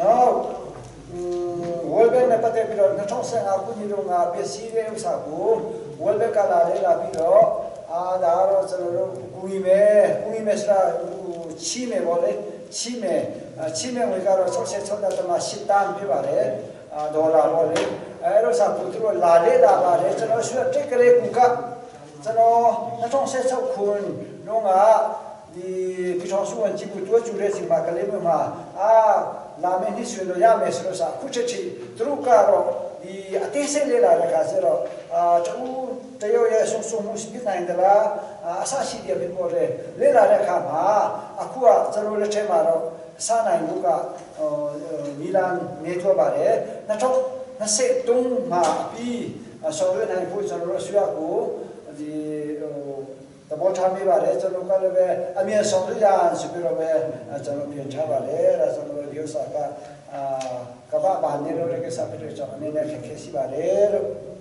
နောက် World Bank နဲ့ပတ်သက်ပြီးတော့2015ခုနှစ်တုန်းကပစ္စည်းတဲ့ဥစ္စာကို World Bank ကလာလေလာပြီးတော့အာဒါကတော့ကျွန်တော်တို့ကူညီမယ်ကူညီမယ်ဆိုတာချီးမယ်ပေါ့လေချီးမယ်ချီးမယ်ငွေကတော့66.8တန်းဖြစ်ပါတယ်ဒေါ်လာပေါ့လေအဲ့တော့စာကိုသူတို့လာလေလာပါတယ်ကျွန်တော်ဆွတက်ကလေးကူကကျွန်တော်2016ခုတုန်းကဒီပြည်ထောင်စုဝန်ကြီးကိုတွဲကျူတဲ့ချိန်မှာကလေးမျိုးမှာအာလာမယ့်နှစ်ဆွေလို့ရမယ်ဆိုတော့စာခုချက်ချီသူတို့ကတော့ဒီအသေးစိတ်လေးလာတဲ့ခါကျတော့အာတူတယောက်ရဲ့ဆုံးဆုံးမှုဖြစ်နိုင်သလားအဆရှိတယ်ဖြစ်ပေါ်တယ်လေ့လာတဲ့အခါမှာအခုကကျွန်တော်လက်ထက်မှာတော့စနိုင်မှုကနီလန်နေထွက်ပါတယ်2023မှာအပြီးဆောင်ရွက်နိုင်ဖို့ကျွန်တော်တို့ဆွေကိုဒီသဘောထားမိပါတယ်ကျွန်တော်ကလည်းပဲအမြင်ဆောင်ရရဆိုပြီးတော့ပဲကျွန်တော်ပြင်ထားပါတယ်ဒါဆိုတော့ဒီဥစ္စာကအာကမ္ဘာဘာနေလို့လည်းကိစ္စဖြစ်တဲ့ကြောင့်အနေနဲ့ခက်ခဲရှိပါတယ်လို့။